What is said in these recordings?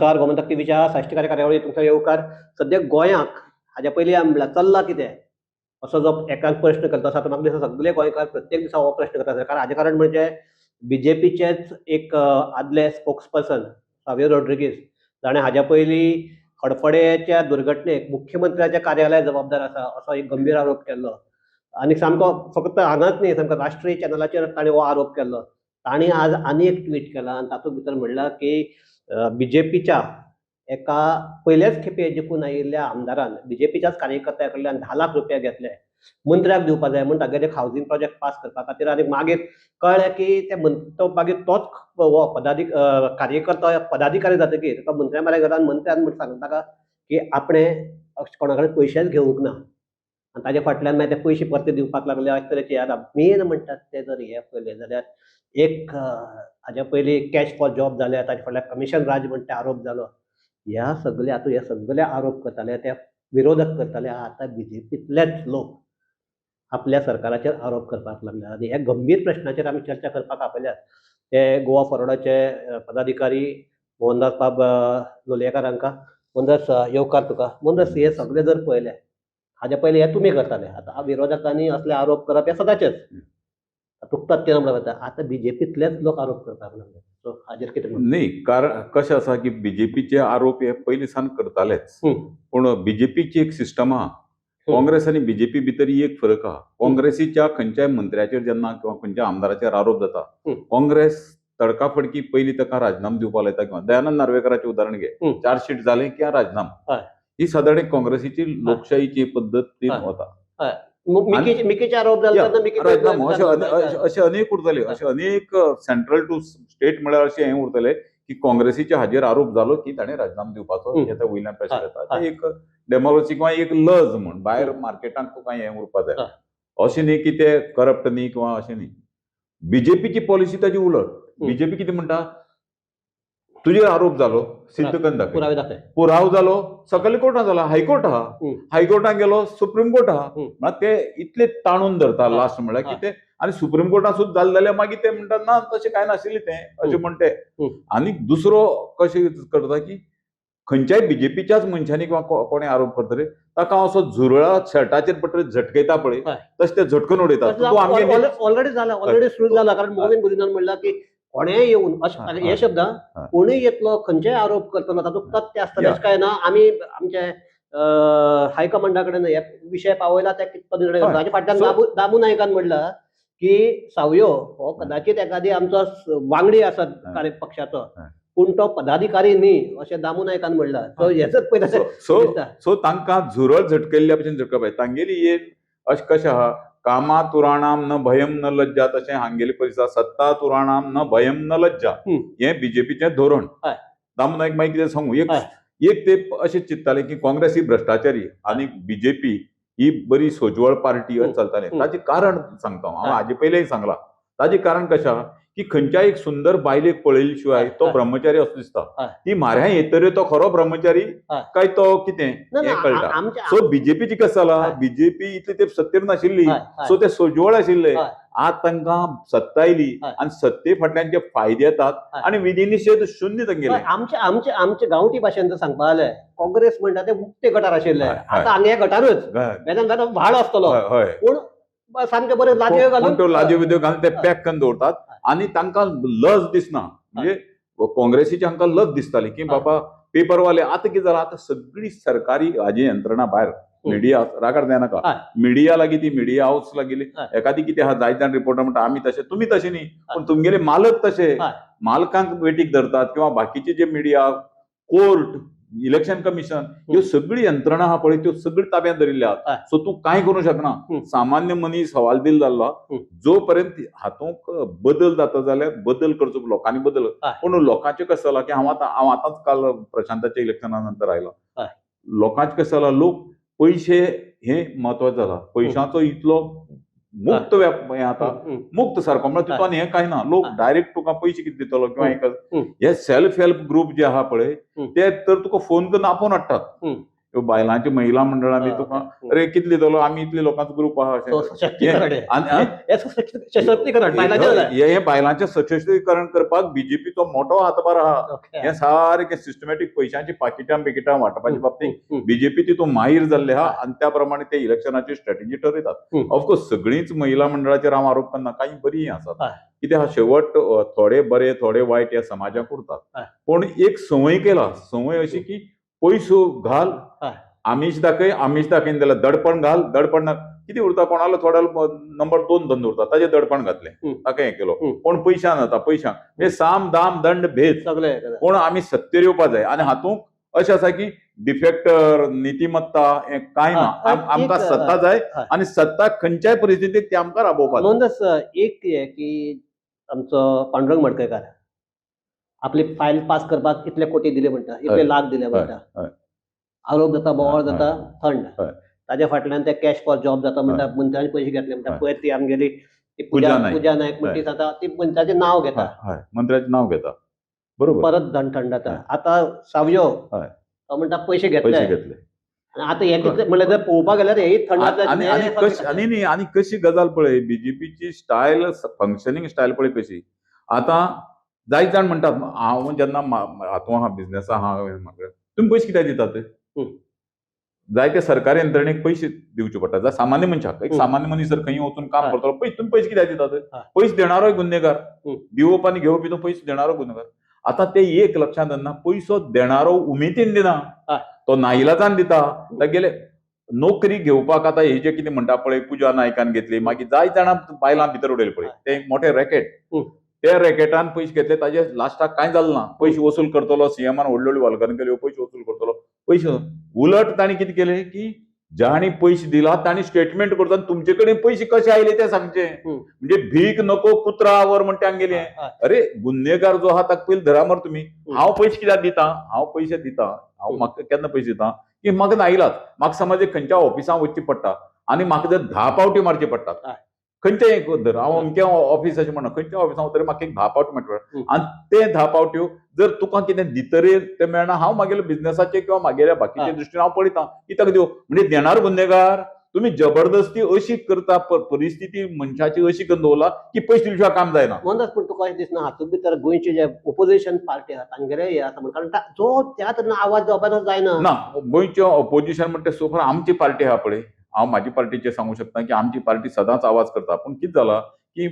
नमस्कार, गोमंतक टीव्हीच्या साश्टीकारी कार्यावळीत तुमचो येवकार. सद्या गोंयाक हाज्या पयलीं आमी म्हणल्यार चल्ला कितें असो जो एकान प्रश्न करता आसा, म्हाका दिसता सगळे गोंयकार प्रत्येक दिसा हो प्रश्न करता आसा. कारण हाजें कारण म्हणजे बीजेपीचेच एक आदले स्पोक्स पर्सन सावियो रॉड्रिगीस जाणें हाज्या पयलीं हडफडेच्या दुर्घटनेक मुख्यमंत्र्याच्या कार्यालय जबाबदार आसा असो एक गंभीर आरोप केल्लो आनी सामको फक्त हांगाच न्ही, सामको राष्ट्रीय चॅनलाचेर ताणें हो आरोप केल्लो. तांणी आज आनी एक ट्वीट केला आनी तातूंत भितर म्हणलां की बीजेपीच्या एका पयल्याच खेपे जिखून आयिल्ल्या आमदारान बीजेपीच्याच कार्यकर्त्या कडल्यान 10 लाख रुपया घेतले मंत्र्याक दिवपा जाय म्हूण तागेले हावजींग प्रोजेक्ट पास करपा खातीर. आनी मागीर कळ्ळें की ते तो मागीर तोच हो कार्यकर्तो पदाधिकारी जातकीर तो मंत्र्या म्हऱ्या गेलो आनी मंत्र्यान म्हण सांगता ताका की आपणें कोणा कडेन पयशेच घेवंक ना आनी ताजे फाटल्यान मागीर ते पयशे परते दिवपाक लागले. अशे तरेचे आतां मेन म्हणटात ते जर हे पळयलें जाल्यार एक हाज्या पयलीं कॅश फॉर जॉब जाले, ताजे फाटल्यान कमिशन राज म्हण ते आरोप जालो. ह्या सगळे आतां हे सगळे आरोप करताले ते विरोधक करताले, आतां बीजेपींतलेच लोक आपल्या सरकाराचेर आरोप करपाक लागले. आनी ह्या गंभीर प्रश्नाचेर आमी चर्चा करपाक आपयल्यात ते गोवा फॉरवर्डाचे पदाधिकारी मोहनदास बाब लोलयेकार हांकां. मोहनदास, येवकार तुका. मोहनदास, हे सगळे जर पळयले हाज्या पयलीं हे तुमी करताले, आतां विरोधकांनी असले आरोप करप हे सदांचेच तुकतात ते म्हणटा, आतां बीजेपींतलेच लोक आरोप करपाक लागले. सो हाजेर कितें म्हणटा? न्ही, कारण कशें आसा की बीजेपीचे आरोप हे पयलीं सावन करतालेच, पूण बीजेपीची एक सिस्टम आहा. काँग्रेस आनी बीजेपी भितर एक फरक आहा. काँग्रेसीच्या खंयच्याय मंत्र्याचेर जेन्ना किंवा खंयच्या आमदाराचेर आरोप जाता, काँग्रेस तडकाफडकी पयलीं ताका राजीनामो दिवपाक लायता. किंवा दयानंद नार्वेकराचें उदाहरण घे, चार्जशीट जालें की राजीनामो. ही सादारण एक काँग्रेसीची लोकशाहीची पद्दत ती वता. मिकीचे आरोप जाले तेन्ना मिकी राजीनामो अशे अशे अनेक उरतले, अशे अनेक सेंट्रल टू स्टेट म्हळ्यार अशें हें उरतले की काँग्रेसीच्या हाजेर आरोप जालो की ताणें राजीनामो दिवपाचो हें वयल्यान प्रेशर येता. ते एक डेमोक्रेसी किंवा एक लज म्हण भायर मार्केटांत तुका हें उरपा जाय, अशें न्ही की ते करप्ट न्ही किंवा अशें न्ही. बीजेपीची पॉलिसी ताजी उलट. बीजेपी कितें म्हणटा, तुजेर आरोप जालो सिद्ध करून दाखय, पुरावे दाखय, पुराव जालो सकयल कोर्टात जाला, हायकोर्ट आहा, हायकोर्टान गेलो सुप्रीम कोर्ट आहा, म्हळ्यार ते इतले ताणून धरता लास्ट म्हळ्यार की ते. आनी सुप्रीम कोर्टान सुद्दां जालें जाल्यार मागीर ते म्हणटात ना तशें कांय नाशिल्लें तें अशें म्हणटे. आनी दुसरो कशें करता की खंयच्याय बीजेपीच्याच मनशांनी किंवा कोणे आरोप करतले ताका असो झुरळा शर्टाचेर पडटकीर झटकयता पळय तशें ते झटकून उडयतात. ऑलरेडी जाला, ऑलरेडी सुरू जाला. कारण मोविन गुदिन्होन म्हणला की कोणेय येवन अशें हे शब्द कोणूय येतलो खंयचेय आरोप करतलो तातूंत तथ्य आसतलें अशें काय ना. आमी आमचे हायकमांडा कडेन हे विशय पावयला ते कितलो निर्णय करता. ताचे फाटल्यान दामू नायकान म्हणलां की सावयो हो कदाचित एखादी आमचो वांगडी आसत पक्षाचो, पूण तो पदाधिकारी न्ही अशें दामू नायकान म्हणलां. सो हेच पयलें सो तांकां झुरळ झटकयल्ल्या भशेन झटकप. तांगेली हे अशें कशें आहा, कामातुराणाम न भयम न लज्जा, तशें हांगेली परिस्थिती सत्ता तुराणाम न भयम न लज्जा हें बीजेपीचें धोरण. दामू नायक मागीर कितें सांगू, एक ते अशें चिंत्ताले की काँग्रेस ही भ्रश्टाचारी आनी बीजेपी ही बरी सोज्वळ पार्टी अशें चलतालें. ताचें कारण सांगता हांव, हाजे पयलींय सांगलां. ताचें कारण कशें आहा की खंयच्याय एक सुंदर बायलेक पळयले शिवाय तो ब्रह्मचारी असो दिसता, ती म्हाऱ्या येतरी तो खरो ब्रह्मचारी काय तो कितें हें कळटा. सो बीजेपीची कशें जाला, बीजेपी इतली ते सत्तेर नाशिल्ली, सो ते सोज्वळ आशिल्ले. आज तांकां सत्ता आयली आनी सत्ते फाटल्यान जे फायदे येतात आनी विधिनिषेध शून्य तांगेले. आमचे आमचे आमचे गांवठी भाशेन जर सांगपा जाल्यार काँग्रेस म्हणटा ते उक्ते गटार आशिल्ले, आतां हांगा हे गटारच वेल्यान व्हाळ आसतलो, पूण सामके बरे लादयो घालून त्यो लादयो बिदयो घालून ते पॅक करून दवरतात आनी तांकां लज दिसना. म्हणजे काँग्रेसीची हांकां लज दिसताली की बाबा पेपरवाले. आतां कितें जालां, आतां सगळी सरकारी हाजी यंत्रणा भायर मिडिया रागार जायनाका, मिडिया लागीं ती मिडिया हावस लागिल्ली एखादी कितें आहा, जायते जाण रिपोर्टर म्हणटा आमी तशे तुमी तशे न्ही, पूण तुमगेले मालक तशे मालकांक वेटीक धरतात किंवा बाकीचे जे मिडिया, कोर्ट, इलेक्शन कमिशन ह्यो सगळी यंत्रणा आहा पळय त्यो सगळी ताब्यात धरिल्ली आहा. सो तूं कांय करूंक शकना. सामान्य मनीस हवालदिल जाल्लो जो पर्यंत हातूंत बदल जाता जाल्यार बदल करचो, लोकांनी बदल. पूण लोकांचें कशें जालां की हांव आतांच काल प्रशांताच्या इलेक्शना नंतर आयलो, लोकांचें कशें जालां, लोक पयशे हे म्हत्वाचें जाला, पयशांचो इतलो मुक्त हें आतां मुक्त सारको म्हळ्यार तितून हें कांय ना, लोक डायरेक्ट तुका पयशे कितें दितलो किंवा हे सेल्फ हेल्प ग्रुप जे आहा पळय ते तर तुका फोन करून आपोवन हाडटात. ह्यो बायलांची महिला मंडळां बी तुका अरे कितली जालो, आमी इतले लोकांचो ग्रुप आहा अशें. सशक्तीकरण. आनी हा? हे सशक्तीकरण बायलांचें जालें. हे हे बायलांचें सशक्तीकरण करपाक बीजेपीचो मोठो हातभार आहा. हे सारके सिस्टमॅटीक पयशांची पाकिटां बिकिटां वांटपाच्या बाबतींत बीजेपी तितून माहीर जाल्ले आहा आनी त्या प्रमाणे ते इलेक्शनाची स्ट्रॅटेजी ठरयतात. ऑफकोर्स सगळींच महिला मंडळाचेर हांव आरोप करना, काही बरीं आसात. कित्याक आहा, शेवट थोडे बरे थोडे वायट ह्या समाजाक उरतात. पूण एक संवय केला, संवय अशी की पयसो घाल, आमीश दाखय, आमीश दाखयन जाल्यार दडपण घाल, दडपण कितें उरता कोणालो थोड्या नंबर 2 धंदो उरता, ताजेर दडपण घातलें, ताका हें केलो, कोण पयशान जाता, पयशान म्हणजे साम दाम दंड भेद सगळे. कोण आमी सत्तेर येवपा जाय. आनी हातूंत अशें आसा की डिफेक्टर नितिमत्ता हें कांय ना, आमकां सत्ता जाय आनी सत्ता खंयच्याय परिस्थितीत ती आमकां राबोवपा जाय. मोहनदास, एक हें की आमचो पांडुरंग मडकयकार आपली फायल पास करपाक इतले कोटी दिले म्हणटा, इतले लाख दिले म्हणटा, आरोप जाता, बोवाळ जाता, थंड. ताज्या फाटल्यान ते कॅश फॉर जॉब जाता म्हणटा, मंत्र्यांनी पयशे घेतले म्हणटा. पयर ती आमगेली ती पूजा नायक. पूजा नायक म्हणटी जाता, ती मंत्र्याचें नांव घेता, हय, मंत्र्याचें नांव घेता, बरोबर. परत थंड थंड जाता. आतां सावयो तो म्हणटा पयशे घेतले, पयशे घेतले. आनी आतां हें कितलें म्हणल्यार जर पळोवपाक गेल्यार हेय थंड आनी जातलें. आनी कशी आनी न्ही, आनी कशी गजाल पळय, बीजेपीची स्टायल, फंक्शनींग स्टायल पळय कशी. आतां जायत जाण म्हणटात, हांव जेन्ना हातूंत आहा, बिजनेसा आहा, म्हाका तुमी पयशे कित्याक दितात? जायते सरकारी यंत्रणेक पयशे दिवचे पडटा. जावं सामान्य मनशाक, एक सामान्य मनीस जर खंय वचून काम करतलो, पयशे तुमी पयशे कित्याक दितात? पयशे देणारोय गुन्हेगार, दिवप आनी घेवप हितून पयशे देणारो गुन्हेगार. आतां ते एक लक्षांत येना, पयसो देणारो उमेदीन दिना, तो नाइलाजान दिता. तागेले नोकरी घेवपाक आतां हे जे कितें म्हणटा पळय, पूजा नायकान घेतली, मागीर जायत जाणां बायलां भितर उडयली पळय, ते एक मोठें रॅकेट. ते रॅकेटान पयशे घेतले, ताजे लास्टाक कांय जालें ना. पयशे वसूल करतलो सीएमान व्हडल्यो व्हडल्यो वल्गन केल्यो, पयशे वसूल करतलो, पयशे उलट तांणी कितें केलें की जांणी पयशे दिला तांणी स्टेटमेंट करता, तुमचे कडेन पयशे कशे आयले ते सांगचे. म्हणजे भीक नको कुत्रा आवर म्हणटा तांगेलें. अरे गुन्हेगार जो आहा ताका पयलीं धरा मरे तुमी. हांव पयशे कित्याक दिता? हांव पयशे दिता, हांव म्हाका केन्ना पयशे दिता की म्हाका नाइलाज, म्हाका समज एक खंयच्या ऑफिसांत वचचें पडटा आनी म्हाका जर 10 पावटी मारचे पडटात, खंयचें एक धर हांव अमक्या ऑफिस अशें म्हणना, खंयच्या ऑफिसांत वतरी म्हाका एक 10 पावटी मारचे पडटा. आनी ते 10 पावट्यो जर तुका कितें दितरीर तें मेळना, हांव मागेल्या बिजनेसाचे किंवा मागेल्या बाकीच्या दृश्टीन हांव पळयता की ताका दिवं. म्हणजे देणार गुन्हेगार. तुमी जबरदस्ती अशी करता, परिस्थिती मनशाची अशी करून दवरला की पयशे दिल्या शिवाय काम जायना. मोहनदास, पूण तुका अशें दिसना हातूंत भितर गोंयचे जे ओपोजिशन पार्टी आहा तांगेले हे आसा म्हणून, कारण जो त्या तरेन आवाज जावपाचो जायना. ना, गोंयचें ऑपोजिशन म्हणटा सो फार आमची पार्टी आहा पळय, हांव म्हाजी पार्टीचेर सांगूंक शकता की आमची पार्टी सदांच आवाज करता. पूण कितें जालां की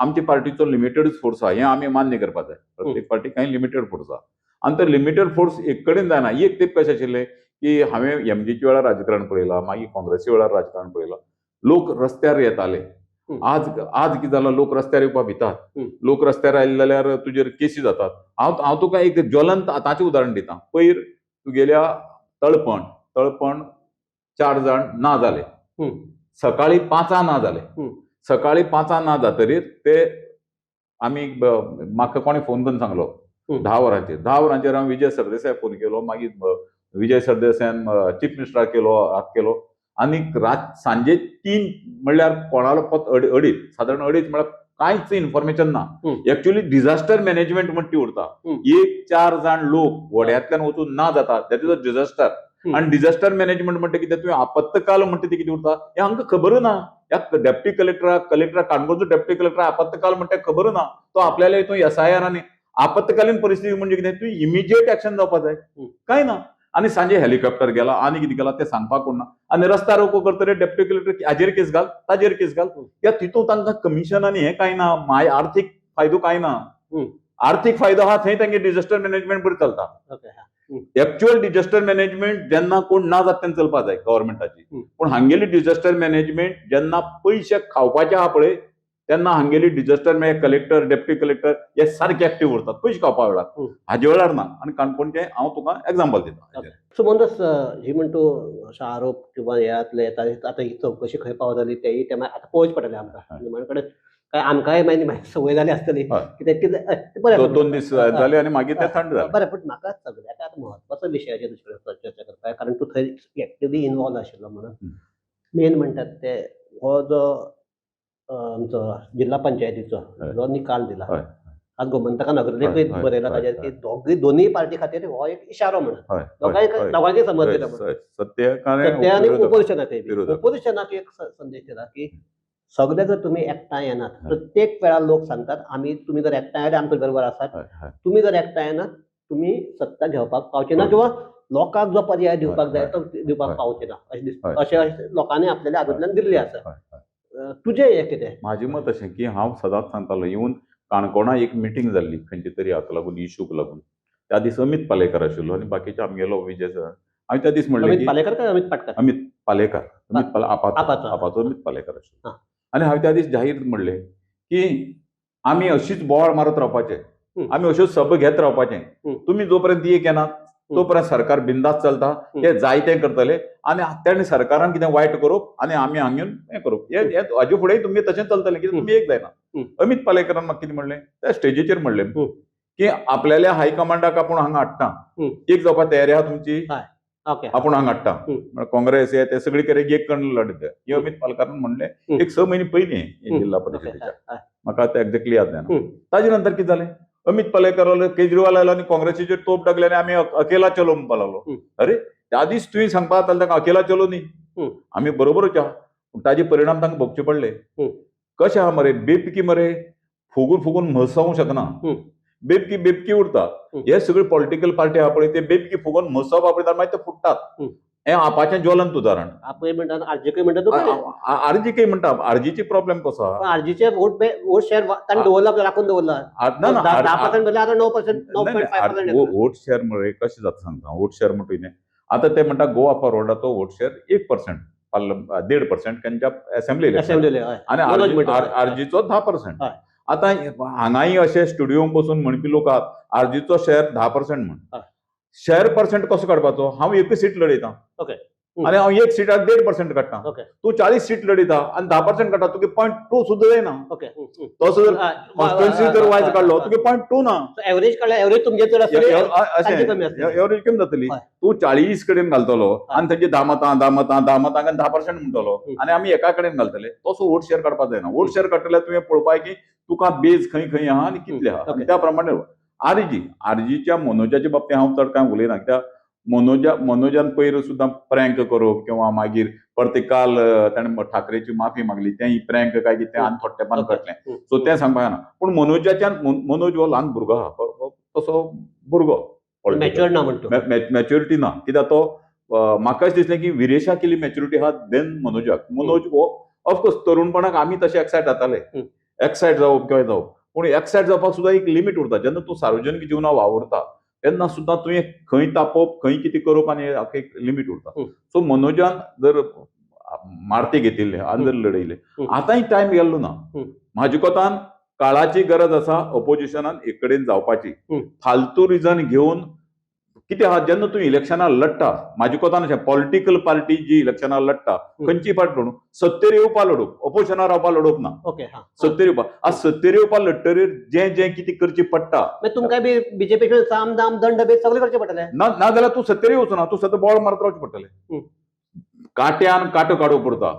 आमची पार्टीचो लिमिटेड फोर्स आहा, हें आमी मान्य करपाक जाय. प्रत्येक पार्टी कांय लिमिटेड फोर्स आहा आनी तो लिमिटेड फोर्स एक कडेन जायना. एक तेंप कशें आशिल्लें की हांवें एमजीच्या वेळार राजकारण पळयलां, मागीर काँग्रेसी वेळार राजकारण पळयलां, लोक रस्त्यार येताले. आज आज कितें जालां, लोक रस्त्यार येवपाक भितात. लोक रस्त्यार आयले जाल्यार तुजेर केसी जातात. हांव तुका एक ज्वलंत आतांचें उदाहरण दिता. पयर तुगेल्या तळपण 4 जाण ना जाले, सकाळी 5 ना जाले. सकाळी 5 ना जातरीर ते आमी म्हाका कोणें फोन करून सांगलो 10 वरांचेर, 10 वरांचेर हांव विजय सरदेसाय फोन केलो, मागीर विजय सरदेसायान चीफ मिनिस्टराक केलो, हात केलो. आनी रात सांजे 3 म्हणल्यार कोणालो पत अडीच, सादारण अडीच म्हळ्यार कांयच इन्फॉर्मेशन ना. एक्चुअली डिझास्टर मॅनेजमेंट म्हण ती उरता. एक 4 जाण लोक व्हड्यांतल्यान वचून ना जाता, that is a disaster. आनी डिझास्टर मॅनेजमेंट म्हणटा कितें, तुवें आपत्काल म्हणटा ती कितें उरता हें आमकां खबर ना. ह्या डेप्टी कलेक्टराक, कलेक्टराक, काणकोणचो डेप्टी कलेक्टर आपत्काल म्हणटा खबर ना, तो आपल्याला हितून एसआयआर आनी आपत्कालीन परिस्थिती म्हणजे कितें, तुवें इमिजिएट एक्शन जावपा जाय, कांय ना. आनी सांजे हेलिकॉप्टर गेला आनी कितें गेला तें सांगपाक कोण ना. आनी रस्ता रोको करतरे डेप्टी कलेक्टर हाजेर केस घाल, ताजेर केस घाल. ह्या तितूंत तांकां कमिशन आनी हें कांय ना, माय आर्थीक फायदो कांय ना. आर्थीक फायदो आहा थंय तांगे डिझास्टर मॅनेजमेंट बरें चलता. एक्चुअल डिझास्टर मॅनेजमेंट जेन्ना कोण ना जाता तेन्ना चलपा जाय गव्हर्मेंटाची. पूण हांगेली डिझास्टर मॅनेजमेंट जेन्ना पयशे खावपाचे आहा पळय तेन्ना हांगेली डिझास्टर मॅ कलेक्टर, डेप्टी कलेक्टर हे सारके एक्टीव उरतात पयशे खावपा वेळार, हाजे वेळार ना. आनी काणकोणचें हांव तुका एग्जाम्पल दिता. सो मोहनदास, ही म्हण तूं अशे आरोप किंवा हे जातले, आतां ही चवकशी खंय पावतली तेय ते मागीर आतां पळोवचें पडटलें आमकां. निमाणे कडेन काय आमकांय मागीर संवय जाली आसतली कितें कितें बरें आसा. 2 दीस जाले आनी मागीर ते थंड जाले. बरें, पूण म्हाका सगळ्यात आतां म्हत्वाचो विशयाचेर दुसरे चर्चा करपाक, कारण तूं थंय एक्टिवली इनवॉल्व आशिल्लो म्हणून. मेन म्हणटात ते हो जो आमचो जिल्हा पंचायतीचो जो निकाल दिला आज गोमंतका नगरलेखूय हय, हय, बरयला हय, ताजेर की हय. दोगूय दोनूय पार्टी खातीर हो एक इशारो म्हणून हय हय, दोगांय हय. दोगांकय समजलेलो हय, म्हणून हय. सत्य कारण सत्य आनी विरोधक. ओपोजिशनाक विरोधक. ओपोजिशनाक एक संदेश दिला की सगळे जर तुमी एकठांय येनात हय. प्रत्येक वेळार लोक सांगतात आमी तुमी जर एकठांय आयले आमच्या बरोबर आसात हय, हय. तुमी जर एकठांय येनात तुमी सत्ता घेवपाक पावचे ना हय. किंवा लोकांक जो पर्याय दिवपाक हय, जाय हय. तो दिवपाक हय. पावचे ना अशें दिसता हय. अशें अशें लोकांनी आपल्याला हातूंतल्यान दिल्लें आसा. हय, हय. तुजें हें कितें? म्हाजें मत अशें की हांव सदांच सांगतालो, इवन काणकोणा एक मिटींग जाल्ली खंयचे तरी हाका लागून, इशूक लागून. त्या दीस अमीत पालेकर आशिल्लो आनी बाकीचे आमगेलो विजय सर. हांवें त्या दीस म्हणलें अमित की पालेकर काय अमित पाटकर? अमीत पालेकर, अमीत पाले आपाचो. आपाचो, आपाचो अमीत पालेकर आशिल्लो. हा. आनी हांवें त्या दीस जाहीर म्हणलें की आमी अशीच बोवाळ मारत रावपाचें, आमी अश्योच सभा घेत रावपाचें, तुमी जो पर्यंत एक येनात तो पर्यंत सरकार बिंदास चलता, ते जाय तें करतले आनी ताणें सरकारान कितें वायट करप आनी आमी हांगा येवन हें करप, हें हें हाजे फुडें तुमगें तशें चलतलें कित्याक तुमी एक जायना. अमीत पालेकरान म्हाका कितें म्हणलें त्या स्टेजीचेर म्हणलें की आपल्याल्या हायकमांडाक आपूण हांगा हाडटा, एक जावपा तयारी आहा तुमची, ओके, आपूण हांगा हाडटा, म्हळ्यार काँग्रेस हे ते सगळी कडेन एक करून लढत. हे अमीत पालकारान म्हणलें एक 6 म्हयने पयलीं जिल्हा परिशदेच्या, म्हाका आतां एक्झॅक्टली याद जायना. ताजे नंतर कितें जालें, अमीत पालेकर आलो, केजरीवाल आयलो आनी काँग्रेसीचेर तोप टाकले आनी आमी अकेला चलो म्हणपाक लागलो. अरे त्या दीस तुवें सांगपाक जातालें तांकां अकेला चलो न्ही, आमी बरोबरूच आहा, पूण ताजे परिणाम तांकां भोगचे पडले. कशें आहा मरे, बेबकी मरे फुगून फुगून म्हसावूंक शकना, बेबकी बेबकी उरता. हे सगळे पॉलिटिकल पार्टी आहा पळय ते बेबकी फुगोवन म्हसावपा पळयता, मागीर ते फुट्टात. हें आपाचें ज्वलंत उदाहरण. आपय म्हणटा, आरजीकय म्हणटा तूं. आरजी म्हणटा, आरजीची प्रॉब्लेम कसो आहा, आरजीचे वोट वोट शेअर तांणी दवरला, राखून दवरला ना ना 10% बदले आतां 9%, 9.5%. वोट शेअर मरे कशें जाता सांगता, वोट शेअर म्हणटा कितें आतां ते म्हणटा गोवा फॉरवर्डाचो वोट शेअर 1%, 1.5% तांच्या असेंब्ली असेंब्ली आनी आरजीचो 10%. आतां हांगाय अशे स्टुडियो बसून म्हणपी लोक आहात आरजीचो शेअर 10% म्हण. शेअर पर्संट कसो काडपाचो? हांव एक सीट लढयता आनी हांव एक सिटाक 1.5% काडटा, तूं 40 सीट लढयता आनी 10% काडटा, तुगे 0.2 सुद्दां जायना. तसो जर कॉन्स्टिट्युएन्सी जर वायज काडलो तुगे 0.2 ना, एवरेज काडल्यार एवरेज तुमगे चड आसतली, अशें एवरेज कमी जातली. तूं 40 कडेन घालतलो आनी तांची 10 मतां 10 मतां 10 मतां आनी 10% म्हणटलो आनी आमी एका कडेन घालतले, तसो वोट शेअर काडपाक जायना. वोट शेअर काडटले तुवें पळोवपाक की तुका बेज खंय खंय आहा आनी कितले आहा, आनी त्या प्रमाणे आरजी आरजीच्या मनोजाच्या बाबतींत हांव चड कांय उलयना, कित्याक मनोजान पयर सुद्दां प्रँक करप किंवा मागीर परते काल ताणें ठाकरेची माफी मागली तेंय प्रँक काय कितें आनी थोड्यापणान कटलें, सो तें सांगपाक जायना. पूण मनोजाच्यान मनोज हो ल्हान भुरगो आहा, तसो भुरगो मॅच्युअर्ड ना म्हणतो, मॅच्युरिटी ना, कित्याक तो म्हाका अशें दिसलें की विरेशाक केली मॅच्युरिटी आहा देन मनोजाक. मनोज हो ऑफकोर्स तरुणपणाक आमी तशे एक्सायट जाताले, एक्सायट जावप किंवा जावप, पूण एक्सायट जावपाक सुद्दां एक लिमीट उरता. जेन्ना तूं सार्वजनीक जिवनाक वावुरता तेन्ना सुद्दां तुवें खंय तापोवप, खंय कितें करप आनी एक लिमीट उरता. सो मनोजान जर मारती घेतिल्ले आनी जर लढयले, आतांय टायम गेल्लो ना. म्हाजे कोतान काळाची गरज आसा ओपोजिशनान एक कडेन जावपाची. फालतू रिजन घेवन कितें आहा, जेन्ना तूं इलेक्शनाक लडटा, म्हाजे कोतान अशें पॉलिटिकल पार्टी जी इलेक्शनाक लडटा खंयची पार्टी लडूं, सत्तेर येवपा लडोवप, ओपोजिशनाक रावपा लडोवप ना, सत्तेर येवपा. आज सत्तेर येवपा लडटरीर जें जें कितें करचें पडटा, तुमकां बी बीजेपी साम दाम दंड बी सगळें करचें पडटलें ना, ना जाल्यार तूं सत्तेर येवचो ना, तूं सद्दां बोवाळ मारत रावचें पडटलें. काट्यान कांटो काडूंक पडटा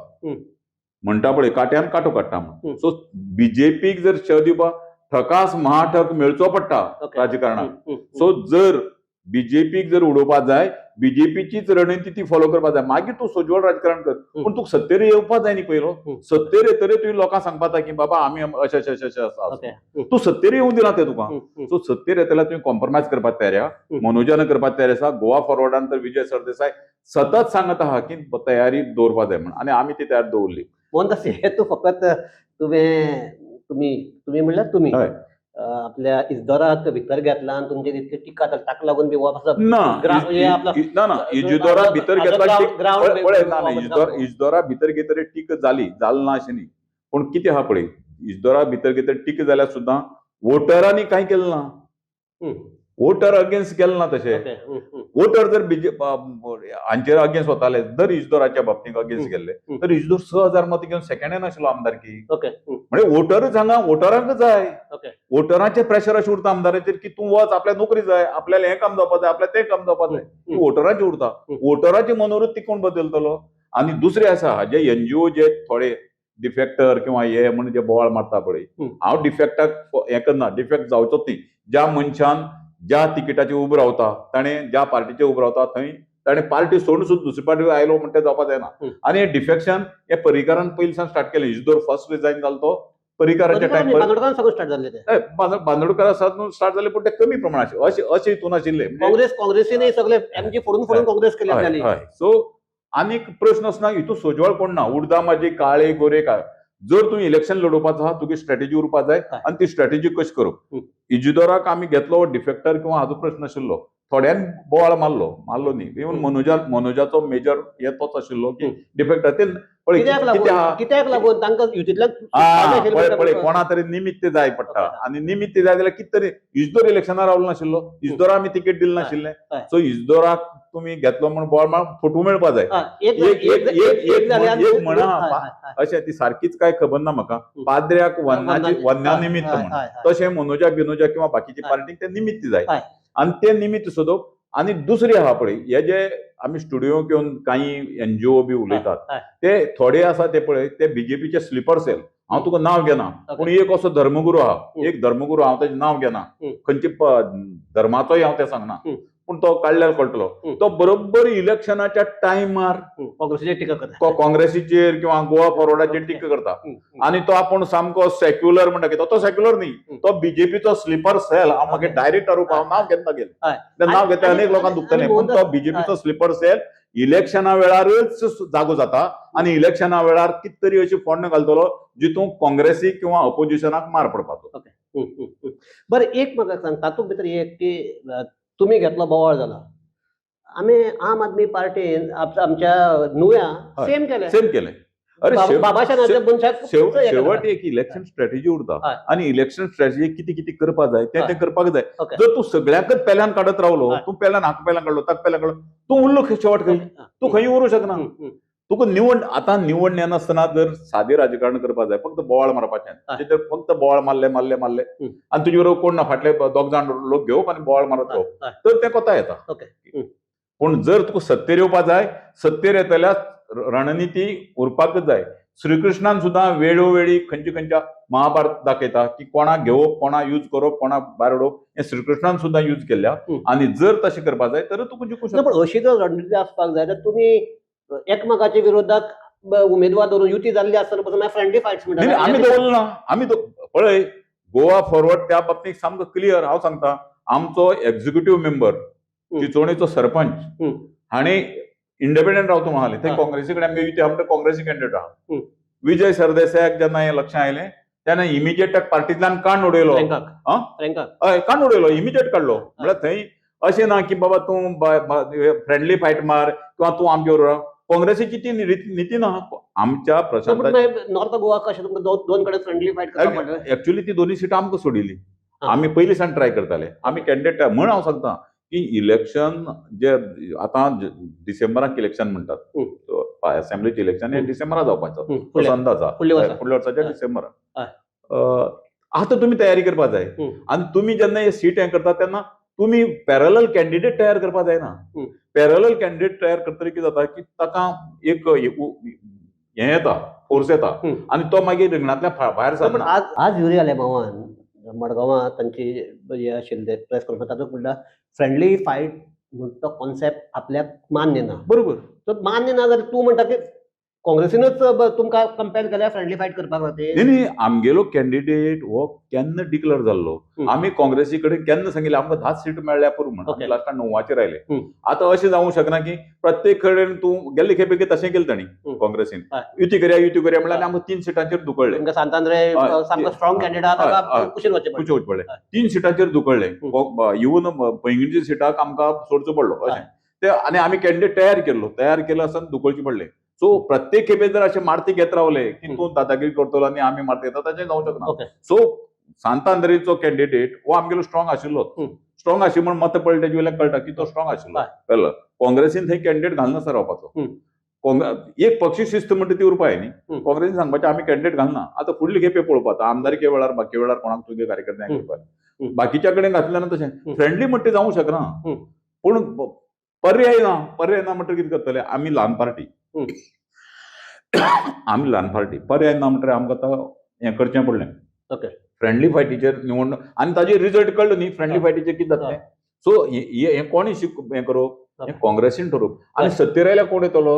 म्हणटा पळय, काट्यान कांटो काडटा म्हण. सो बीजेपीक जर शह दिवपाक ठकास महाठक मेळचो पडटा राजकारणाक. सो जर बीजेपीक जर उडोवपाक जाय, बीजेपीचीच रणनिती ती फॉलो करपाक जाय, मागीर तूं सोज्वळ राजकारण कर, पूण तुका सत्तेर येवपाक जाय न्ही पयलो. सत्तेर येतरी तुवें लोकांक सांगपाक जाय की बाबा आमी अशें अशें अशें अशें आसा, तूं सत्तेर येवंक दिना तें तुका. सो सत्तेर येतल्यार तुवें कॉम्प्रोमायज करपाक तयार आहा, मनोजान करपाक तयार आसा. गोवा फॉरवर्डान तर विजय सरदेसाय सतत सांगत आहा की तयारी दवरपाक जाय म्हण, आनी आमी ती तयारी दवरली. मोहनदास, हे तूं फकत तुवें तुमी तुमी म्हणल्यार तुमी आपल्या इजदोराक भितर घेतला आनी तुमचे तितली टिका ताका लागून बी ना ना इजदोरा भितर घेतला पळय, ना इजदोरा भितर घेतरी टीका जाली, जाल ना अशें न्ही, पूण कितें आहा पळय, इजदोरा भितर घेतरी टीका जाल्यार सुद्दां वोटरांनी कांय केलें ना, वोटर अगेन्स्ट गेले ना. तशें वोटर जर बीजे हांचेर अगेन्स्ट वताले, जर इजदोराच्या बाबतींत अगेन्स्ट गेल्ले तर इजदोर 6000 मतां घेवन सेकंड येनाशिल्लो आमदारकी. म्हणजे वोटरूच हांगा वोटरांक जाय, वोटरांचें प्रेशर अशें उरता आमदाराचेर की तूं वच, आपल्याक नोकरी जाय, आपल्याला हें काम जावपाक जाय, आपल्याक तें काम जावपाक जाय, वोटरांचें उरता. वोटराची मनोवृत्ती कोण बदलतलो? आनी दुसरें आसा जे एनजीओ जे थोडे डिफेक्टर किंवा हे म्हणून जे बोवाळ मारता पळय, हांव डिफेक्टाक हें करना, डिफेक्ट जावचोच न्ही. ज्या मनशान ज्या तिकिटाचेर उबो रावता, ताणें ज्या पार्टीचेर उबो रावता थंय ताणें पार्टी सोडून सुद्दां दुसरी पार्टी आयलो म्हणटा ते जावपा जायना. आनी हें डिफेक्शन हें पर्रीकारान पयलीं सावन स्टार्ट केलें. इजिदोर फर्स्ट रिजायन जालो तो पर्रीकाराच्या टायम. बांदोडकारान सगळं स्टार्ट जाल्लें ते. बांदोडकार स्टार्ट जाले, पूण ते कमी प्रमाणात अशें अशें हितून आशिल्ले. म्हणजे काँग्रेसीनय सगळे एमजी फोडून फोडून काँग्रेस केली आपल्याली. हय, सो आनीक प्रश्न आसना, हितून सोजवळ कोण ना. उर्दा माझी काळे गोरे काय, जर तूं इलेक्शन लडोवपाचो आहा, तुगे स्ट्रॅटेजी उरपा जाय आनी ती स्ट्रॅटेजी कशी करप. इजिदोराक आमी घेतलो डिफेक्टर किंवा हाजो प्रश्न आशिल्लो, थोड्यान बोवाळ मारलो, मारलो न्ही. इवन मनोजाचो मेजर हे तोच आशिल्लो की डिफेक्टर ते पळय. कित्याक कितें आहा, लागून, कित्याक लागून तांकां युतींतल्यान हा, पळय पळय, कोणा तरी निमित्त जाय पडटा आनी निमित्त जाय जाल्यार कितें तरी. इजदोर इलेक्शनाक रावलो नाशिल्लो, इजदोरा आमी तिकेट दिली नाशिल्लें. सो इजदोराक तुमी घेतलो म्हूण बोवाळ मार फोटो मेळपा जाय. एक एक- एक एक- एक जाल्यार एक म्हणा, हय, हय, हय. अशें ती सारकीच काय खबर ना म्हाका, पाद्र्याक वन्नाची वन्ना निमित्त हय, म्हण, हय, हय. तशें मनोजाक बिनोजाक किंवा बाकीचे पार्टीक ते निमित्त जाय आनी ते निमित्त सोदप. आनी दुसरी आहा पळय, हे जे आमी स्टुडिओ घेवन काही एनजीओ बी उलयतात, हय. ते थोडे आसा ते पळय, ते बीजेपीचे स्लिपर सेल. हांव तुका नांव घेना, पूण एक असो धर्मगुरू आहा, एक धर्मगुरू, हांव ताजें नांव घेना, खंयचे धर्माचोय हांव तें सांगना, पूण तो काडल्यार कळटलो. तो बरोबर इलेक्शनाच्या टायमार काँग्रेसीचेर टिका करता, काँग्रेसीचेर किंवा गोवा फॉरवर्डाचेर टिका करता. आनी तो आपूण सामको सेक्युलर म्हणटा कितें, तो सेक्युलर न्ही, तो बीजेपीचो स्लिपर सेल. हांव मागीर डायरेक्ट आरोप, हांव नांव घेतना गेलें, तें नांव घेतलें अनेक लोकांक दुखतलें, पूण तो बीजेपीचो स्लिपर सेल इलेक्शना वेळारच जागो जाता आनी इलेक्शना वेळार कित तरी अशी फोण्ण घालतलो जितून काँग्रेसीक किंवा अपोजिशनाक मार पडपाचो. हम्म, हम्म, हम्म. बरें, एक म्हाका सांग, तातूंत भितर एक की तुमी घेतलो बोवाळ जाला, आमी आम आदमी पार्टीन आमच्या नुव्या सेम केलें. सेम केलें. अरे बाबाशानाच्या मनशाक शेवट एक इलेक्शन स्ट्रॅटेजी उरता आनी इलेक्शन स्ट्रॅटेजी कितें कितें करपा जाय तें तें करपाक जाय. जर तूं सगळ्यांकच पेल्यान काडत रावलो, तूं पेल्यान हाका पेल्यान काडलो, ताका पेल्यान काडलो, तूं उरलो शेवट खंय, तूं खंय उरूं शकना. तुका निवड आतां निवड येनासतना जर सादें राजकारण करपाक जाय, फक्त बोवाळ मारपाचें, जर फक्त बोवाळ मारले मारले मारले आनी तुजे बरोबर कोण ना, फाटले दोग जाण लोक घेवप आनी बोवाळ मारत रावप, तर तें कोता येता. पूण जर तुका सत्तेर येवपा जाय, सत्तेर येतल्या रणनिती उरपाकच जाय. श्रीकृष्णान सुद्दां वेळोवेळी खंयच्या खंयच्या महाभारत दाखयता की कोणाक घेवप, कोणाक यूज करप, कोणाक भायर उडोवप, हें श्रीकृष्णान सुद्दां यूज केल्ल्या. आनी जर तशें करपाक जाय तर तुका जिखूं ना, शकता. पण अशी जर रणनिती आसपाक जाय तर तुमी एकमेकाच्या विरोधात उमेदवार धरून युती जाल्ली आसतना पसून मागीर फ्रेंडली फायट्स नाही, म्हणटा. आमी दवरलो ना. आमी पळय, गोवा फॉरवर्ड त्या बाबतीत सामको क्लियर. हांव सांगता, आमचो एक्झिक्युटीव मेंबर चिचोणेचो सरपंच हाणी इंडिपेंडंट रावतो म्हणाले, ते काँग्रेसी कडेन आमगे युती, आमकां काँग्रेसी कॅन्डिडेट आहा. विजय सरदेसायाक जेन्ना हें लक्षां आयलें तेन्ना इमिजिएट ताका पार्टींतल्यान काण उडयलो. फ्रँकाक. आं? फ्रँकाक. हय, काण उडयलो, इमिजिएट काडलो. म्हळ्यार थंय अशें ना की बाबा तूं फ्रेंडली फायट मार किंवा तूं आमचे बरोबर. काँग्रेसीची ती निती ना आमच्या प्रशांत. नॉर्थ गोवा कशें तुमकां दोन कडेन फ्रेंडली फायट करपाक पडलें? एक्चुअली ती दोन्ही सिटां आमकां सोडिल्ली. आमी पयलीं सावन ट्राय करताले, आमी कॅन्डिडेट म्हण. हांव सांगता की इलेक्शन जे आतां डिसेंबराक इलेक्शन म्हणटात, असेंब्लीचे इलेक्शन हे डिसेंबराक जावपाचो असो अंदाज आहा, फुडल्या वर्सा. फुडल्या वर्साच्या डिसेंबराक. आतां तुमी तयारी करपाक जाय आनी तुमी जेन्ना हे सीट हें करता तेन्ना तुमी पॅरलल कॅन्डिडेट तयार करपाक जायना. पॅरलल कॅन्डिडेट तयार करतकीर कितें जाता की ताका एक हें येता, फोर्स येता आनी तो मागीर रिंगणांतल्यान भायर ना, पण सरना. आज आज युरी आलेमावान मडगांवां तांची हे आशिल्ले प्रेस कॉन्फरन्स, तातूंत म्हणल्यार फ्रेंडली फायट म्हण तो कॉन्सेप्ट आपल्याक मान्य ना. बरोबर. तर मान्य ना जाल्यार तूं म्हणटा की काँग्रेसीनच तुमकां कंपेल केल्या फ्रेंडली फायट करपाक खातीर? न्ही न्ही, आमगेलो कॅन्डिडेट हो केन्ना डिक्लेअर जाल्लो, आमी काँग्रेसी कडेन केन्ना सांगिल्लें आमकां 10 सीट मेळ्ळ्या पुरो म्हण, आमी लास्टाक 9 आचेर आयले. आतां अशें जावंक शकना की प्रत्येक कडेन तूं गेल्ले खेपे तशें केलें तांणी काँग्रेसीन, युती करया युती करया म्हणल्यार आमकां 3 सिटांचेर दुकळ्ळे. तुमकां सांतांद्रे सामको स्ट्रॉंग कॅन्डिडेट आहा, ताका कुशीन वचचें पडलें. कुशीन वचचें पडलें, 3 सिटांचेर दुकळ्ळे. इवन पैंगीणच्या सिटाक आमकां सोडचो पडलो अशें ते. आनी आमी कॅन्डिडेट तयार केल्लो, तयार केलो आसतना दुकळचे पडले. सो प्रत्येक खेपे जर अशें मारती घेत रावले की तूं दादागिरी करतलो आनी आमी मारती घेता, तशें जावंक शकना. सो सांतांद्रेचो कॅन्डिडेट हो आमगेलो स्ट्रॉंग आशिल्लो. स्ट्रॉंग आशिल्लो म्हण मत पडले तेजे वयल्यान कळटा की तो स्ट्रॉंग आशिल्लो. कळ्ळो, काँग्रेसीन थंय कॅन्डिडेट घालना रावपाचो. एक पक्षी शिस्त म्हणटा ती उरपा न्ही. काँग्रेसीन सांगपाचें आमी कॅन्डिडेट घालना. आतां फुडली खेपे पळोवपा, आतां आमदारके वेळार बाकी वेळार कोणाक तुगे कार्यकर्त्यांक घेवपाक बाकीच्या कडेन घातल्या ना. तशें फ्रेंडली म्हणटा जावंक शकना, पूण पर्याय ना. पर्याय ना म्हणटकीर कितें करतले आमी ल्हान पार्टी. आमी ल्हान पार्टी, पर्याय ना म्हणटकीर आमकां आतां हें करचें पडलें. फ्रेंडली फायटीचेर निवडणूक आनी ताजे रिजल्ट कळ्ळो न्ही, फ्रेंडली फायटीचेर कितें जातलें. सो हें कोणी शिक हें करप, हें काँग्रेसीन ठरोवप. आनी सत्तेर आयल्यार कोण येतलो?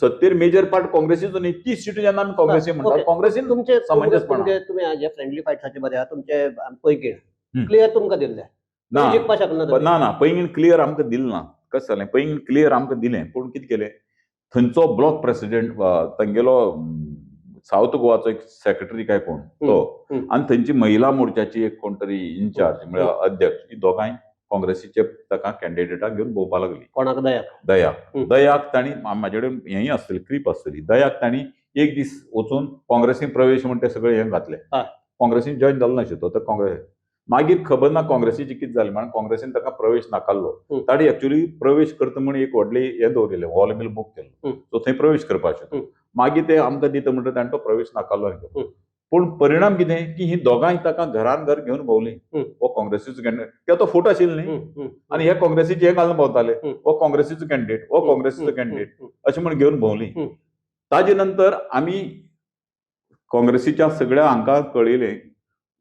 सत्तेर मेजर पार्ट काँग्रेसीचो न्ही, 30 सिटी जेन्ना आमी काँग्रेसी म्हणटात, काँग्रेसीन तुमचे समंजसपणा. तुमचे तुमी जे फ्रेंडली फायट्साचे बरे आहा, तुमचे पैंगीण क्लियर तुमकां दिल्ले, ना जिखपाक शकना तुमी. ना ना, पैंगीण क्लियर आमकां दिलें ना. कशें जालें, पैंगीण क्लियर आमकां दिलें, पूण कितें केलें, थंयचो ब्लॉक प्रेसिडेंट तांगेलो सावथ गोवाचो एक सेक्रेटरी काय कोण तो, आनी थंयची महिला मोर्चाची एक कोण तरी इन्चार्ज म्हळ्यार अध्यक्ष, ही दोगांय काँग्रेसीचे ताका कॅन्डिडेटाक घेवन भोंवपाक लागली. कोणाक? दयाक? दयाक. दयाक तांणी, म्हाजे कडेन हेंय आसतली, क्रीप आसतली, दयाक तांणी एक दीस वचून काँग्रेसीन प्रवेश म्हण ते सगळे हें घातले. काँग्रेसीन जॉयन जालो नाशिल्लो तो, तर काँग्रेस मागीर खबर ना काँग्रेसीची कितें जालें म्हण काँग्रेसीन ताका प्रवेश नाकारलो. ताणी एक्चुअली प्रवेश करता म्हण एक व्हडली हें दवरिल्लें, हॉल बील बूक केल्लो, सो थंय प्रवेश करपाचें. मागीर ते आमकां दिता म्हणटा ताणें तो प्रवेश नाकारलो. पूण परिणाम कितें की ही दोगांय ताका घरान घर घेवन भोंवली. हो काँग्रेसीचो कॅन्डिडेट, कित्याक तो फोटो आशिल्लो न्ही, आनी हे काँग्रेसीचे हे घालून भोंवताले, हो काँग्रेसीचो कॅन्डिडेट, हो काँग्रेसीचो कॅन्डिडेट अशें म्हण घेवन भोंवली. ताजे नंतर आमी काँग्रेसीच्या सगळ्या हांकां कळयलें,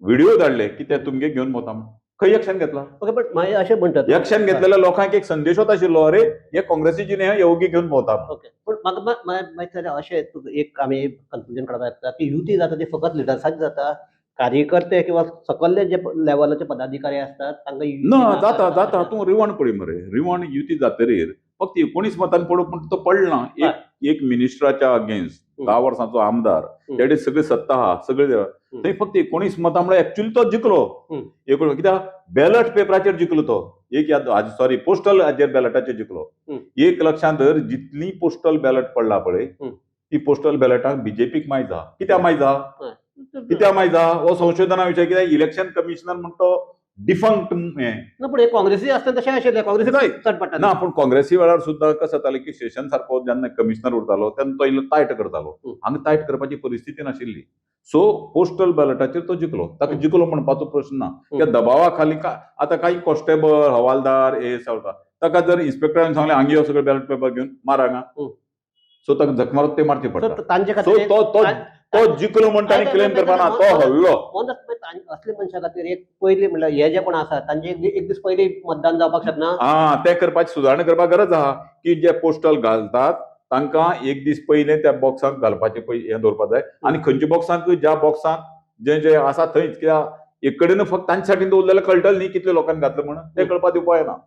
व्हिडिओ धाडले की ते तुमगे घेवन भोंवता म्हण. खंय एक्शन घेतला? ओके, बट मागीर अशें म्हणटात, एक्शन घेतलेल्या लोकांक एक संदेश वता आशिल्लो, अरे हे काँग्रेसीची न्ही, हे ओगी घेवन भोंवता. ओके, पूण म्हाका मागीर अशें एक आमी कन्क्लुजन काडपाक येता की युती जाता ती फकत लिडर्साची जाता, कार्यकर्ते किंवा सकल्ले जे लेवलाचे पदाधिकारी असतात तांकां युती ना नाका जाता आसता जाता. अशें. तूं रिवण पळय मरे, रिवण युती जातरीर फक्त 19 मतांनी पडप म्हण तो पडना. एक एक मिनिस्टराच्या अगेन्स्ट 10 वर्सांचो आमदार, तेणे सगळी सत्ता आहा, सगळे थंय फक्त 19 मतां म्हळ्यार एक्चुअली तो जिखलो. 19 कित्याक बॅलट पेपराचेर जिखलो तो, एक याद, सॉरी, पोस्टल हाजेर बॅलटाचेर जिखलो. एक लक्षांत धर, जितली पोस्टल बॅलट पडला पळय, ती पोस्टल बॅलटाक बीजेपीक मायज आहा. कित्याक मायज आहा? कित्याक मायज आहा हो संशोधना विशय. कित्याक इलेक्शन कमिशनर म्हण तो डिफंक्ट हें. ना, पूण हे काँग्रेसी आसतना तशें आशिल्लें, काँग्रेसी नाही. चड पडटा. ना, पूण काँग्रेसी वेळार सुद्दां कसं जातालें की शेशन सारको जेन्ना कमिशनर उरतालो तेन्ना तो इल्लो तायट करतालो. हांगा तायट करपाची परिस्थिती नाशिल्ली. सो पोस्टल बॅलटाचेर तो जिखलो. ताका जिखलो म्हणपाचो प्रश्न ना. त्या दबावा खाली आतां काही कॉन्स्टेबल, हवालदार हे सावता, ताका जर इन्स्पेक्टरान सांगलें हांगा यो, सगळे बॅलट पेपर घेवन मार हांगा, सो ताका झक मारत ते मारचे सो पडटा. तांचे सो खातीर तो तो तो जिखलो म्हण ताणें क्लेम करपा ना, तो हल्लो. असले मनशा खातीर एक पयली म्हणल्यार हे जे कोण आसा तांचे एक दीस पयली मतदान जावपाक शकना. हा, तें करपाची सुदारणा करपाक गरज आहा की जे पोस्टल घालतात तांकां एक दीस पयलें त्या बॉक्सांत घालपाचें हें दवरपाक जाय. आनी खंयच्या बॉक्सांक, ज्या बॉक्सांत जे जे आसा थंयच, कित्याक एक कडेन फक्त तांचे साठी दवरलें जाल्यार कळटलें न्ही कितले लोकांनी घातलें म्हणून, तें कळपा दिवपा येना.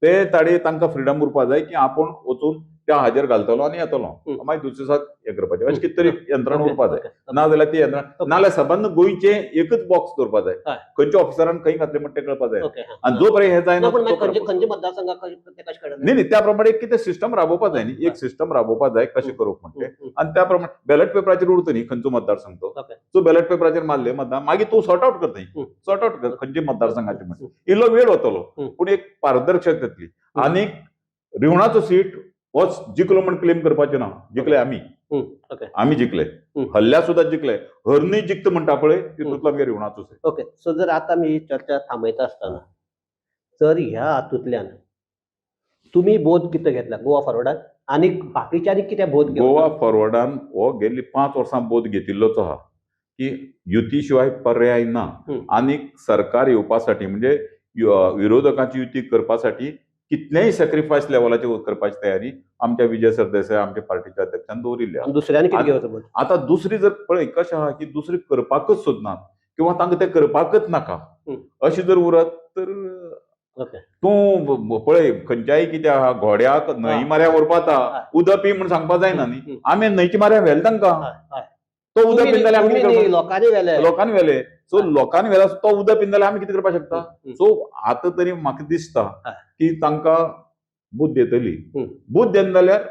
ते ताणें तांकां फ्रिडम उरपा जाय की आपूण वचून त्या हाजेर घालतलो आनी येतलो, मागीर दुसरे दिसाक हें करपाचें, अशें कितें तरी यंत्रणा उरपा जाय. ना जाल्यार ती यंत्रणा, नाजाल्यार सबंद गोंयचें एकच बॉक्स दवरपा जाय, खंयच्या ऑफिसरान खंय घातलें म्हण तें कळपा जाय. आनी जो पर्यंत हें जायना ना, पूण तो मागीर पर्यंत खंयचे मतदारसंघाक तें कशें कळटलें? न्ही न्ही, त्या प्रमाणे एक कितें सिस्टम राबोवपा जाय न्ही, एक सिस्टम राबोवपा जाय कशें करप म्हणटे. आनी त्या प्रमाणे बॅलट पेपराचेर उरता न्ही खंयचो मतदारसंघ तो, सो बॅलट पेपराचेर मारले मतदान, मागीर तूं सॉर्ट आउट करता, सॉर्ट आउट कर खंयचे मतदारसंघाचे म्हण, इल्लो वेळ वतलो, पूण एक पारदर्शक जातली. आनी रिवणाचो सीट हो जिखलो म्हण क्लेम करपाचें ना, जिखले आमी, आमी जिखले, हल्ल्या सुद्दां जिखले, हरनी जिखता म्हणटा पळय तितूंतलो आमगे रिवणाचो सीट. ओके, सो जर आतां आमी ही चर्चा थांबयता आसतना जर ह्या हातूंतल्यान तुमी बोध कितें घेतला गोवा फॉरवर्डान आनी बाकीच्यांनी कितें बोध घेवचो? गोवा फॉरवर्डान हो गेल्ली 5 वर्सां बोध घेतिल्लोच आहा की युती शिवाय पर्याय ना. आनी सरकार येवपासाठी म्हणजे विरोधकांची युती करपासाठी कितलेय सॅक्रिफायस लेवलाचे करपाची तयारी आमच्या विजय सरदेसाय आमच्या पार्टीच्या अध्यक्षान दवरिल्ली आहा. आनी दुसऱ्यांनी कितें घेवचो बोध? आतां दुसरी जर पळय कशें आहा की दुसरी करपाकच सोदनात किंवा तांकां तें करपाकच नाका अशें जर उरत तर तूं पळय खंयच्याय कितें आहा, घोड्याक न्हंय माऱ्या व्हरपा जाता, उदक पी म्हूण सांगपा जायना न्ही, आमी न्हंयच्या माऱ्या व्हेल तांकां, तो उदक तुमी पिन जाल्यार आमी तुमी कितें न्ही, करपाक? लोकांनी व्हेले, लोकांनी व्हेले, सो लोकांनी व्हेला, तो उदक पिन जाल्यार आमी कितें करपाक शकता? सो आतां तरी म्हाका दिसता की तांकां बुद्द येतली, बुद्द येना जाल्यार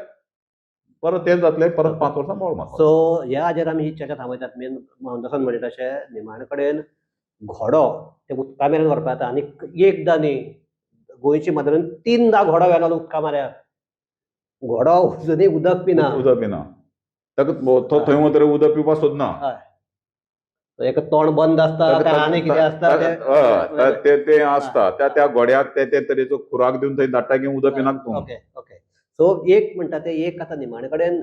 परत तें जातलें, परत 5 वर्सां बोवाळ मारता. सो ह्या हाजेर आमी ही चर्चा थांबयतात. मेन मोहनदासान म्हणलें तशें निमाणे कडेन घोडो ते उदका मेरेन व्हरपा येता, आनी एकदां न्ही, गोंयची मदरान 3दा घोडो व्हेलो उदका माऱ्याक, घोडो अजुनूय उदक पिना, उदक पिना, ताका तो थंय वतरे उदक पिवपाक सोदना, एक तोंड बंद आसता, काय आनी कितें आसता ते ते आसता, त्या त्या घोड्याक ते ते तरेचो खुराक दिवन थंय धाडटा की उदक पिनाक तूं. ओके ओके, सो एक म्हणटा ते एक आतां निमाणे कडेन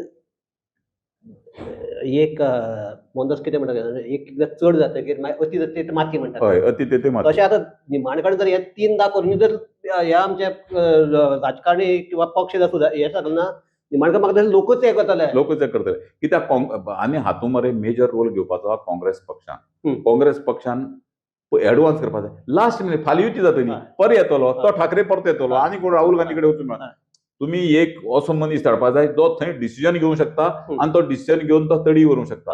एक मोहनदास कितें म्हणटा, एक एकदां चड जातकीर मागीर अती जाता ते माती म्हणटात. हय, अति तेथे माती. तशें आतां निमाणे कडेन जर हे तीनदां करून जर ह्या आमचे राजकारणी किंवा पक्ष जर सुदार हे जालो ना, निमाणे कडेन म्हाका दिसता लोकच हे करतले. लोकच हे करतले. कित्याक आनी हातूंत मरे मेजर रोल घेवपाचो आहा काँग्रेस पक्षान. काँग्रेस पक्षान एडवान्स करपाक जाय. लास्ट मिनिट फाल्यां युती जातली, परत येतलो तो ठाकरे, परत येतलो आनी कोण राहुल गांधी कडेन वचून. तुमी एक असो मनीस धाडपाक जाय जो थंय डिसिजन घेवंक शकता आनी तो डिसिजन घेवन तो तडी व्हरूंक शकता.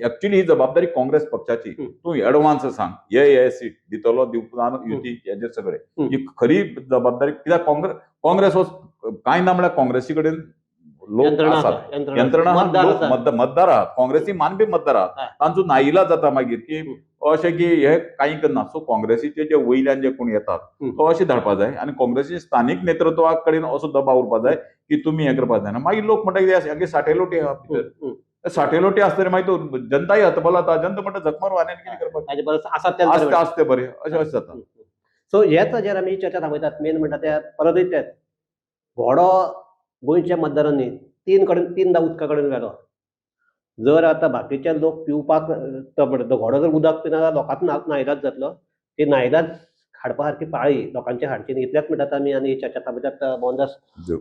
एक्चुअली ही जबाबदारी काँग्रेस पक्षाची. तूं एडवान्स सांग, हे हे सीट दितलो, दिवपा ना, युती हेजेर सगळे. ही खरी जबाबदारी. कित्याक काँग्रेस काँग्रेस हो कांय ना म्हळ्यार काँग्रेसी कडेन लोक यंत्रणा आसात, आसा, यंत्रणा यंत्रणा आहा, मतदार लोक आसा. मतदार आहात, काँग्रेसी मानपी मतदार आहात. तांचो नाईलाज जाता मागीर की अशें की हे कांय करना. सो काँग्रेसीचे जे वयल्यान जे कोण येतात तो अशें धाडपा जाय आनी काँग्रेसी स्थानीक नेतृत्वा कडेन असो दबाव उरपा जाय की तुमी हें करपा जायना. मागीर लोक म्हणटा कितें आसा, साठे लोटी आहा भितर. साठे लोटी आसतरी मागीर तो जनताय हतबल जाता. जनता म्हणटा झक मारू आनी कितें करपाचें, ताजे परस आसात तेच बरें. आसते आसते बरें, अशें अशें जाता. सो हेच हाजेर आमी चर्चा थांबयतात. मेन म्हणटा ते परतूय तेच घोडो गोंयच्या मतदारांनी तीन कडेन तीनदां उदका कडेन व्हेलो. जर आतां बाकीचे लोक पिवपाक तो म्हणटा तो घोडो जर उदक पिना जाल्यार लोकांचो नायलाज जातलो. ती नायलाज हाडपा सारकी पाळी लोकांचे हाडची न्ही, इतलेंच म्हणटात आमी आनी चर्चा थांबयतात. मोहनदास,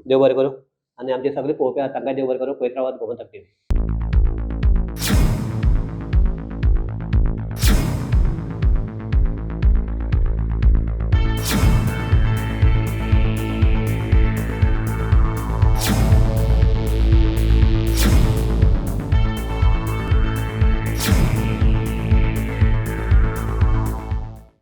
देव बरें करूं आनी आमचे सगळे पळोवपी आहात तांकां देव बरें करूं. पळयत रावात गोमंतक टीव्ही.